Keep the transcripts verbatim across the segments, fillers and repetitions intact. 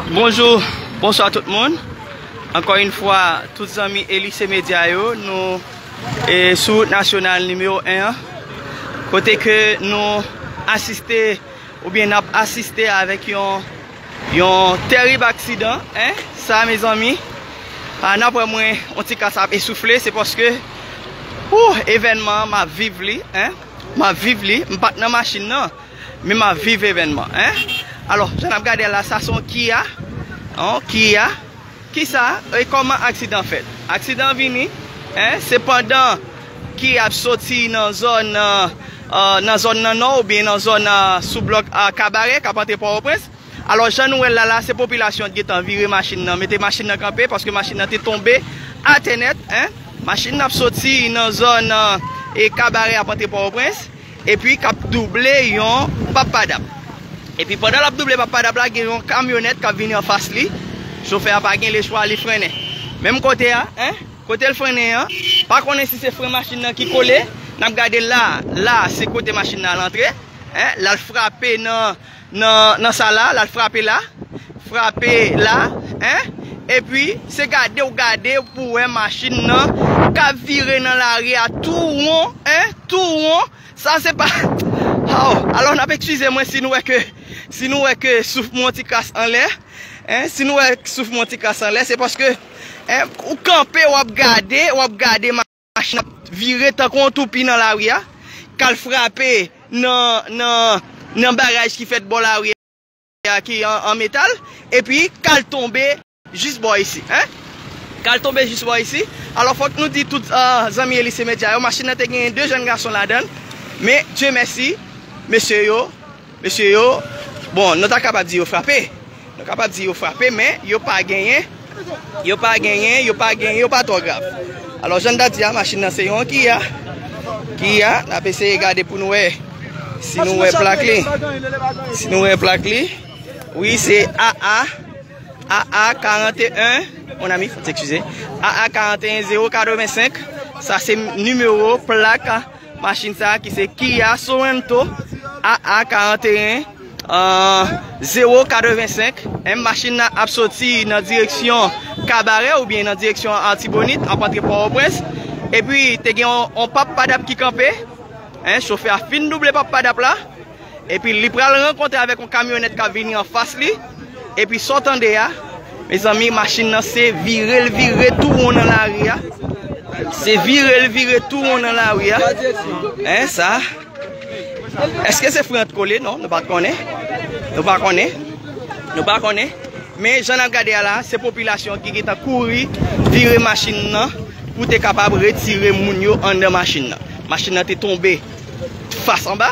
Bonjou, bonswa tout moun. Ankò yon fwa, tout zanmi Elise Medya yo, nou e sou wout nasyonal nimewo en an, kote ke nou asiste oubyen n ap asiste avèk yon, yon tèrib aksidan, en, sa, mezanmi. A, n ap wè mwen, yon ti kas ap esoufle, se paske, ou, evènman an, m ap viv li, en, m ap viv li, m pa t nan machin nan, men m ap viv evènman, en. Alò, jan n ap gade la, sa se yon Kia, yon Kia, Kisa? E kòman aksidan fèt? Aksidan vini, en, se pandan Kia ap soti nan zòn, euh, euh, nan zòn nan nò oubyen nan zòn, euh, sou blòk, euh, Kabare k ap antre Pòtoprens. Alò, jan nou wè l la, la, se popilasyon an t gentan vire machin nan, mete machin nan kanpe, paske machin nan te tonbe atè nèt, en. Machin nan ap soti nan zòn, euh, e Kabare ap antre Pòtoprens, epi k ap double yon Pappadap. Epi pandan l ap double Pappadap la, gen yon kamyonèt k ap vini anfas li. Chofè a pa gen lechwa, li frennen. Menm kote a, en, kote l frennen an, pa konnen si se fren machin nan ki kole. N ap gade la, la, se kote machin nan al antre, en, l al frape nan, nan, nan sa la, l al frape la, frape la, en, epi se gade w gade pou wè machin nan k ap vire nan lari a tou won, en, tou won, Sa se pa, oh, alò n ap eskize mwen si nou wè ke, si nou wè ke souf mwen yon ti kras anlè, en, si nou wè souf mwen yon ti kras anlè, se paske, en, ou kanpe, w ap gade, w ap gade machin ap vire tankou yon toupi nan lari a, k al frape nan, nan, nan baraj ki fèt bò lari a ki an, an metal, epi k al tonbe jis bò isi, en? K al tonbe jis bò isi. Alò, fòk nou di tout, ah, zanmi Elise Medya yo, machin nan te genyen de jèn gason ladan l, men, Dye mèsi, mesye yo, mesye yo, bon, nou ta kapab di yo frape. Nou kapab di yo frape, men yo pa genyen, yo pa genyen, yo pa genyen, yo pa twò grav. Alò, jan n ta di a, machin nan se yon Kia, Kia, n ap eseye gade pou nou wè si nou wè plak li. Si nou wè plak li, wi, se A A, A A karannteyen, mon ami, fò eskize, A A karannteyen zewo katrevensenk, sa se nimewo plak machin sa a ki se Kia Sorento A A karannteyen, euh, zewo katrevensenk. En, machin nan ap soti nan direksyon Kabare oubyen nan direksyon Artibonit, ap antre Pòtoprens. Epi, te gen yon, yon Pappadap ki kanpe. En, chofè a fin double Pappadap la. Epi, li pral rankontre avèk yon kamyonèt k ap vini anfas li. Epi, sa w tande a, mezanmi, machin nan se vire l vire tou won nan lari a. Se vire l vire tou won nan lari a. En, sa. Èske se fren an t kole? Non, nou pa t konnen. Nou pa konnen. Nou pa konnen. Men jan n ap gade a la, se popilasyon ki gentan kouri vire machin nan pou te kapab retire moun yo anndan machin nan. Machin nan te tonbe fas anba.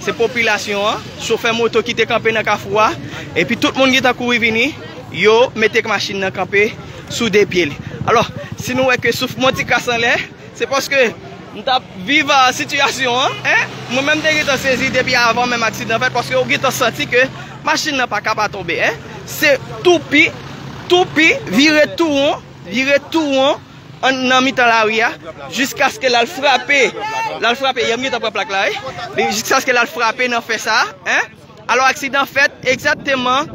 Se popilasyon an, chofè moto ki te kanpe nan kafou a, epi tout moun gentan kouri vini, yo mete machin nan kanpe sou de pye li. Alò, si nou wè ke souf mwen ti kras anlè, se paske m t ap viv, ah, sitiyasyon an, en. Mwen menm te gentan sezi depi avan menm aksidan fèt, paske ou gentan santi ke machin nan pa ka pa tonbe, en. Se toupi, toupi, vire tou won, vire tou won an, nan mitan lari a, jiskaske l al frape, l al frape, yè m gentan pran plak la, wi. Jiskaske l al frape nan fè sa, en. Alò, aksidan fèt egzakteman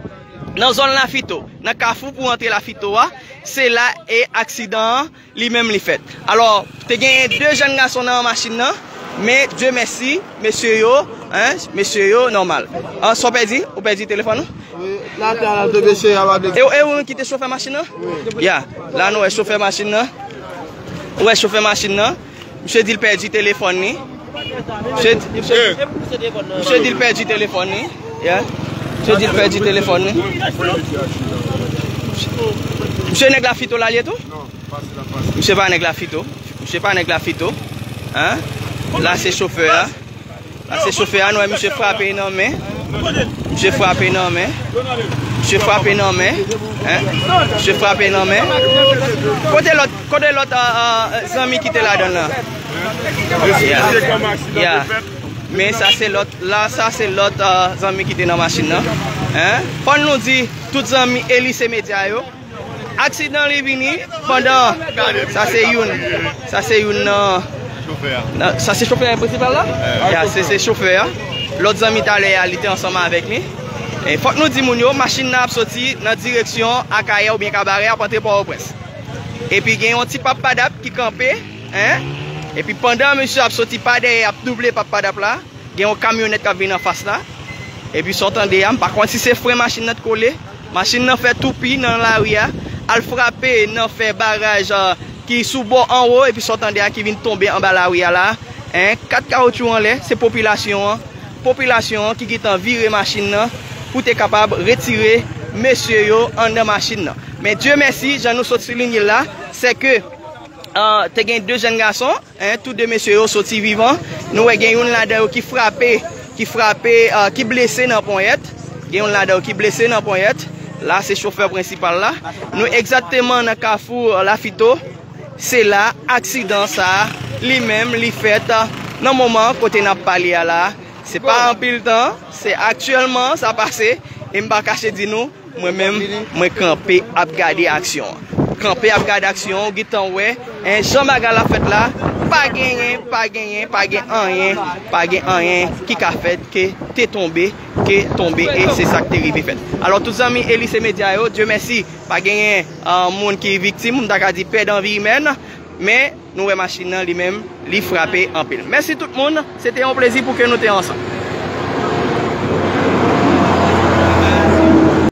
nan zòn Lafito, nan kafou pou antre Lafito a, se la e aksidan an li menm li fèt. Alò, te genyen de jèn gason nan machin nan, men Dye mèsi, mesye yo, en, mesye yo nòmal. An, sa w pèdi? Ou pèdi telefòn ou? Wi, la, la, la, de mesye a, pa de E, e ou ki te chofè machin nan? Wi. Ya, la nou wè chofè machin nan. Ou wè chofè machin nan? Misye di l pèdi telefòn li. Misye, misye, misye di l pèdi telefòn li. Yeah. Misye di l pèdi telefòn li. Misye nèg Lafito la l ye tou? Misye pa nèg Lafito. Misye pa nèg Lafito. Hein? La se chofè a. Sa se chofè a, nou wè misye frape nan men. Misye frape nan men. Misye frape nan men. Hein? Misye frape nan men. Kote lòt, kote lòt, ah, ah, zanmi ki te ladan l lan? Ya. Ya. Men sa se lòt, la, sa se lòt, ah, zanmi ki te nan machin nan. Hein? Fò nou di tout zanmi Elise Medya yo. Aksidan li vini pandan, sa se youn, sa se youn nan, nan, sa se chofè prensipal la? Ya, se, se chofè a. Lòt zanmi talè a, li te ansanm avèk li. E fòk nou di moun yo, machin nan ap soti nan direksyon Akayè oubyen Kabarè, ap antre Pòtoprens. Epi gen yon ti pap padap ki kanpe, en. Epi pandan misye ap soti pa dèyè, ap double pap padap la, gen yon kamyonèt k ap vin anfas la. Epi sa w tande a, m pa konn si se fren machin nan t kole. Machin nan fè toupi nan lari a, al frape nan fè baraj, a, ki sou bò anwo, epi sa w tande a ki vin tonbe anba lari a la. En, kat kawotchou anlè, se popilasyon an. Popilasyon an ki gentan vire machin nan pou te kapab retire mesye yo anndan machin nan. Men Dye mèsi, jan nou sot soulinye l la, se ke, a, te gen de jèn gason, en, tou de mesye yo soti vivan. Nou wè gen youn ladan yo ki frape, ki frape, a, ki blese nan ponyèt. Gen youn ladan yo ki blese nan ponyèt. La, se chofè prensipal la. Nou egzakteman nan kafou, a, Lafito. Se la, aksidan sa a, li menm, li fèt, a, nan moman kote n ap pale a la. Se pa anpil tan, se aktyèlman sa pase, e m pa kache di nou, mwen menm, mwen kanpe ap gade aksyon an. Kanpe ap gade aksyon an, ou gentan wè, en, jan bagay la fèt la, pa genyen, pa genyen, pa gen anyen, pa gen anyen ki ka fèt ke te tonbe, ke tonbe, e se sa k te rive fèt. Alò, tout zanmi Elise Medya yo, Dye mèsi, pa genyen, a, moun ki viktim, m ta ka di pèdan vi imèn, men nou wè machin nan li menm, li frape anpil. Mèsi tout moun, se te yon plezi pou ke nou te ansanm.